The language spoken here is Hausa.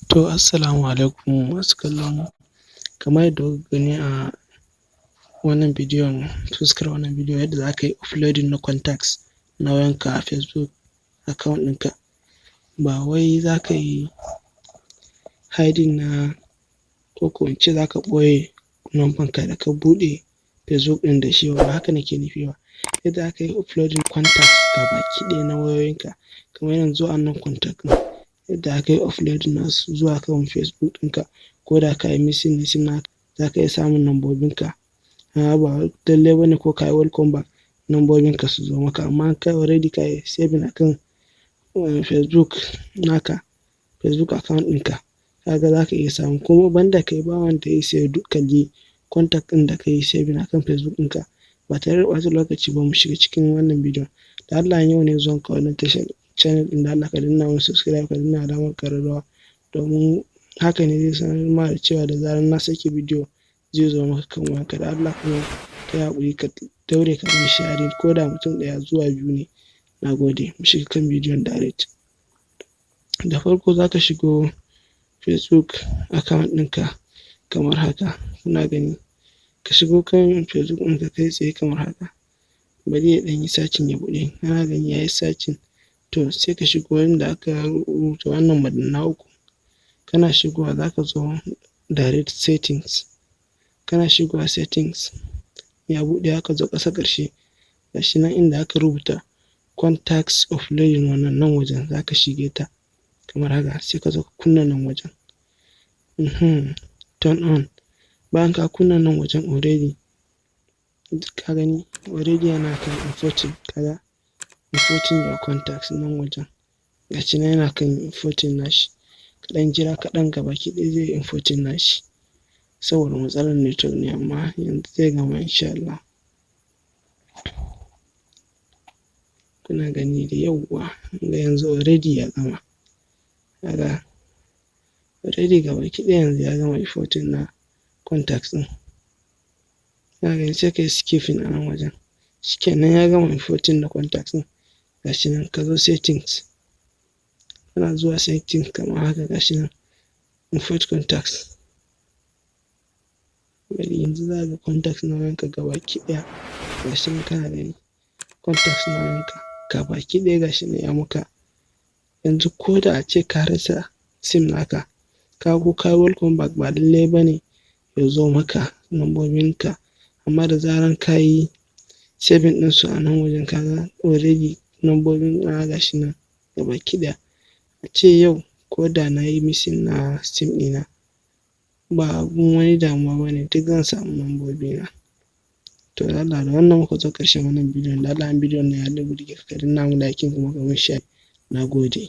To, assalamu alaikum masu kallon mu. Kamar yadda kuka gani a wannan bidiyon, fuskar wannan bidiyon, yadda za ka yi uploading na contacts na wayanka a Facebook account ɗinka. Ba wai za ka yi hiding na, ko in ce za ka ɓoye number ka da ka buɗe Facebook ɗin da shi ba, haka nake nufi ba. Yadda aka yi uploading contacts gabaki ɗaya na wayoyinka, kamar yanzu wa'annan contact ɗin, yadda aka yi uploading nasu zuwa kan Facebook ɗinka, ko da ka yi missing na SIM naka, za ka iya samun lambobinka. Amma ba wai lallai ba ne ko ka yi welcome back lambobinka su zo maka, amma kai already ka yi saving akan Facebook naka, Facebook account ɗinka, ka ga za ka iya samu. Kuma banda kai, ba wanda ya isa ya kalli contact ɗin da ka yi saving akan Facebook ɗinka. Ba tare da ɓata lokaci ba, mu shiga cikin wannan bidiyon. Da Allah, yau ne zuwan ka wannan tashar, channel ɗin, da Allah ka danna mana subscribe, ka danna alamar ƙararrawa, domin haka ne zai sanar ma da cewa da zarar na saki bidiyo zai zo maka kan wayanka. Da Allah kuma ka yi haƙuri, ka daure ka min sharing ko da mutum ɗaya zuwa biyu ne. Na gode. Mu shiga kan bidiyon direct. Da farko za ka shigo Facebook account ɗinka kamar haka. Kuna gani, ka shigo kan Facebook ɗinka kai tsaye kamar haka. Bari ya ɗan yi searching ya buɗe. Kana gani ya yi searching. To, sai ka shigo inda aka rubuta wannan madannai uku. Kana shigowa, za ka zo direct settings. Kana shigowa settings, ya buɗe, aka zo ƙasa ƙarshe, gashi nan inda aka rubuta contacts uploading. Wannan nan wajen za ka shige ta kamar haka, sai ka zo ka kunna nan wajen, turn on. Bayan ka kunna nan wajen, already ka gani already yana kan importing. Kaga importing your contacts nan wajen, gashi nan yana kan importing nashi. Kaɗan jira kaɗan, gabaki ɗaya zai yi importing nashi, saboda matsalar network ne, amma yanzu zai gama insha Allah. Kuna gani da yawwa ga yanzu already ya gama. Kaga already gabaki ɗaya yanzu ya gama importing na contacts ɗin. Kana gani, sai ka yi skipping a nan wajen. Shikenan, ya gama importing na contacts ɗin. Gashi nan, ka zo settings. Kana zuwa settings kamar haka, gashi nan import contacts. Bari yanzu za ka ga contacts na wayanka gabaki ɗaya. Gashi nan, kana gani, contacts na wayanka gabaki ɗaya gashi nan ya maka. Yanzu ko da ace ka rasa SIM naka, ka ko ka yi welcome back, ba lallai ba ne ya zo maka lambobinka, amma da zaran ka yi saving ɗinsu a nan wajen, ka ga already lambobin na gashi nan gabaki ɗaya. Ace yau ko da na yi missing na SIM ɗina, ba abun wani damuwa ba ne, duk zan samu lambobina. To, da Allah, da wannan muka zo ƙarshen wannan bidiyon. Da Allah, in bidiyon nan ya burge ka, ka danna mun liking kuma ka mun share. Na gode.